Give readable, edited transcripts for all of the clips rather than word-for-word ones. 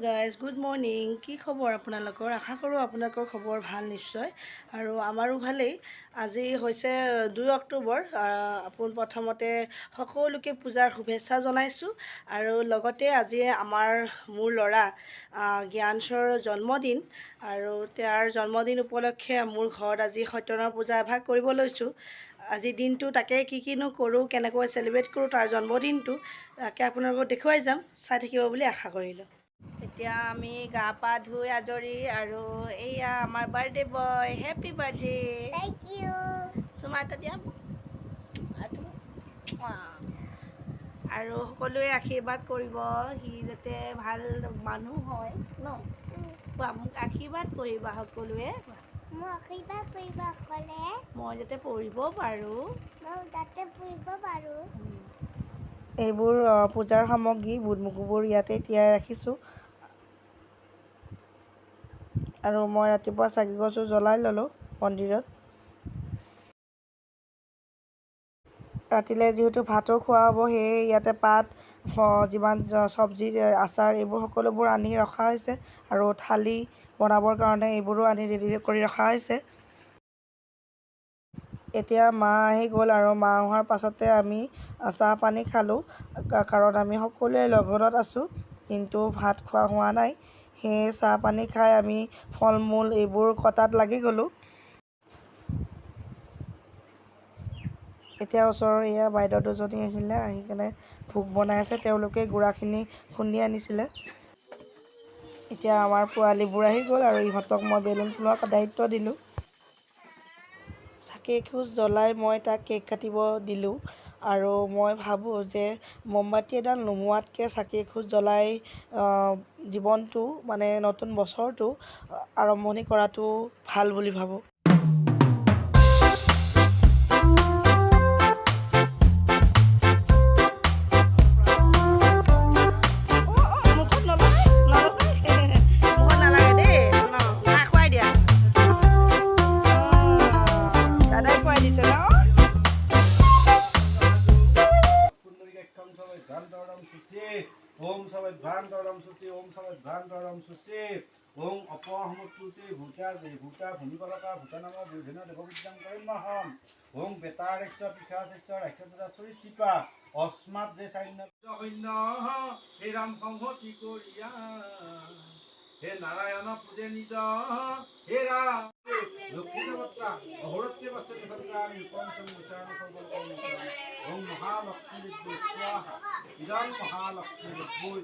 Guys, good morning. কি খবৰ আপোনালোকৰ? আশা কৰোঁ আপোনালোকৰ খবৰ ভাল নিশ্চয় আৰু আমাৰো ভালেই। আজি হৈছে 2 অক্টোবৰ। পোনপ্ৰথমতে সকলোকে পূজাৰ শুভেচ্ছা জনাইছোঁ আৰু লগতে আজি আমাৰ মোৰ ল'ৰা জ্ঞানচৰ জন্মদিন আৰু তেওঁৰ জন্মদিন উপলক্ষে মোৰ ঘৰত আজি সত্যনাৰায়ণ পূজা এভাগ কৰিব লৈছোঁ। আজি দিনটো তাকে কি কিনো কৰোঁ, কেনেকৈ চেলিব্ৰেট কৰোঁ তাৰ জন্মদিনটো, তাকে আপোনালোকক দেখুৱাই যাম। চাই থাকিব বুলি আশা কৰিলোঁ। এতিয়া আমি গা পা ধুই আজৰি আৰু এইয়া আমাৰ birthday boy. Happy birthday. Thank you. চুমা এটা দিয়া আৰু আৰু সকলোৱে আশীৰ্বাদ কৰিব, সি যাতে ভাল মানুহ হয় ন। কোৱা, মোক আশীৰ্বাদ কৰিবা সকলোৱে। মোক আশীৰ্বাদ কৰিবা ক'লে। মই যাতে পঢ়িব পাৰোঁ। মই যাতে পঢ়িব পাৰোঁ। এইবোৰ পূজাৰ সামগ্ৰী, বুট মগুবোৰ ইয়াতে তিয়াই ৰাখিছোঁ আৰু মই ৰাতিপুৱা চাকি গছো জ্বলাই ল'লোঁ মন্দিৰত। ৰাতিলৈ যিহেতু ভাতো খোৱা হ'ব, সেয়ে ইয়াতে পাত, যিমান চব্জি, আচাৰ এইবোৰ সকলোবোৰ আনি ৰখা হৈছে আৰু থালি বনাবৰ কাৰণে এইবোৰো আনি ৰেডি কৰি ৰখা হৈছে। এতিয়া মা আহি গ'ল আৰু মা অহাৰ পাছতে আমি চাহ পানী খালোঁ, কাৰণ আমি সকলোৱে লঘোণত আছোঁ, কিন্তু ভাত খোৱা হোৱা নাই। সেয়ে চাহ পানী খাই আমি ফল মূল এইবোৰ কটাত লাগি গ'লোঁ। এতিয়া ওচৰৰ এয়া বাইদেউ দুজনী আহিলে, আহি কেনে ভোগ বনাই আছে। তেওঁলোকে গুড়াখিনি খুন্দি আনিছিলে। এতিয়া আমাৰ পোৱালিবোৰ আহি গ'ল আৰু ইহঁতক মই বেলুন ফুলোৱাৰ দায়িত্ব দিলোঁ। চাকি এগছ জ্বলাই মই তাক কেক কাটিব দিলোঁ আৰু মই ভাবোঁ যে মমবাতি এডাল নুমুৱাতকৈ চাকি এগছ জ্বলাই জীৱনটো, মানে নতুন বছৰটো আৰম্ভণি কৰাটো ভাল বুলি ভাবোঁ। মুখত নলগাই, নলগাই, মুখত নালাগে দেই ন। খা, খুৱাই দিয়া। দাদাই খুৱাই দিছে ন। পুণ্ডৰীকাক্ষং সৰ্বভ্ৰান্তৰম শুচি, ওম সৰ্বভ্ৰান্তৰম শুচি, ওম সৰ্বভ্ৰান্তৰম শুচি। ওং অপহমত্তুতে ভূতা যে ভূতা ভূমিকলকা ভূতানাম বুধেন দেৱবিদ্যাং কৰিমহম। ওং বেতাৰেশ্য পিশাচস্য ৰাক্ষসা সৰীসৃপা অস্মাৎ যে সৈন্য সৈন্য হে ৰাম সংহতি কৰিয়া, হে নাৰায়ণ পূজে নিজ হে ৰাম। লক্ষ্মী দেৱতা অহোৰাত্ৰে বাসে নিভদ্ৰামি পঞ্চম বিচাৰণ সৰ্বলোকম। ওং মহালক্ষ্মী দেৱী স্বাহা। ইদং মহালক্ষ্মী দেৱী।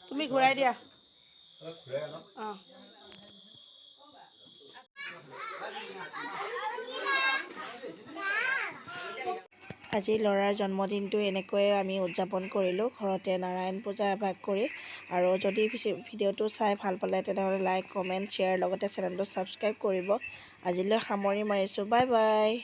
তুমি ঘূৰাই দিয়া। অলপ ঘূৰাই আনক। অঁ। আজি ল'ৰাৰ জন্মদিনটো এনেকৈয়ে আমি উদযাপন কৰিলোঁ, ঘৰতে নাৰায়ণ পূজা এভাগ কৰি। আৰু যদি ভিডিঅ'টো চাই ভাল পালে, তেনেহ'লে লাইক, কমেণ্ট, শ্বেয়াৰ, লগতে চেনেলটো ছাবস্ক্ৰাইব কৰিব। আজিলৈ সামৰণি মাৰিছোঁ। Bye bye.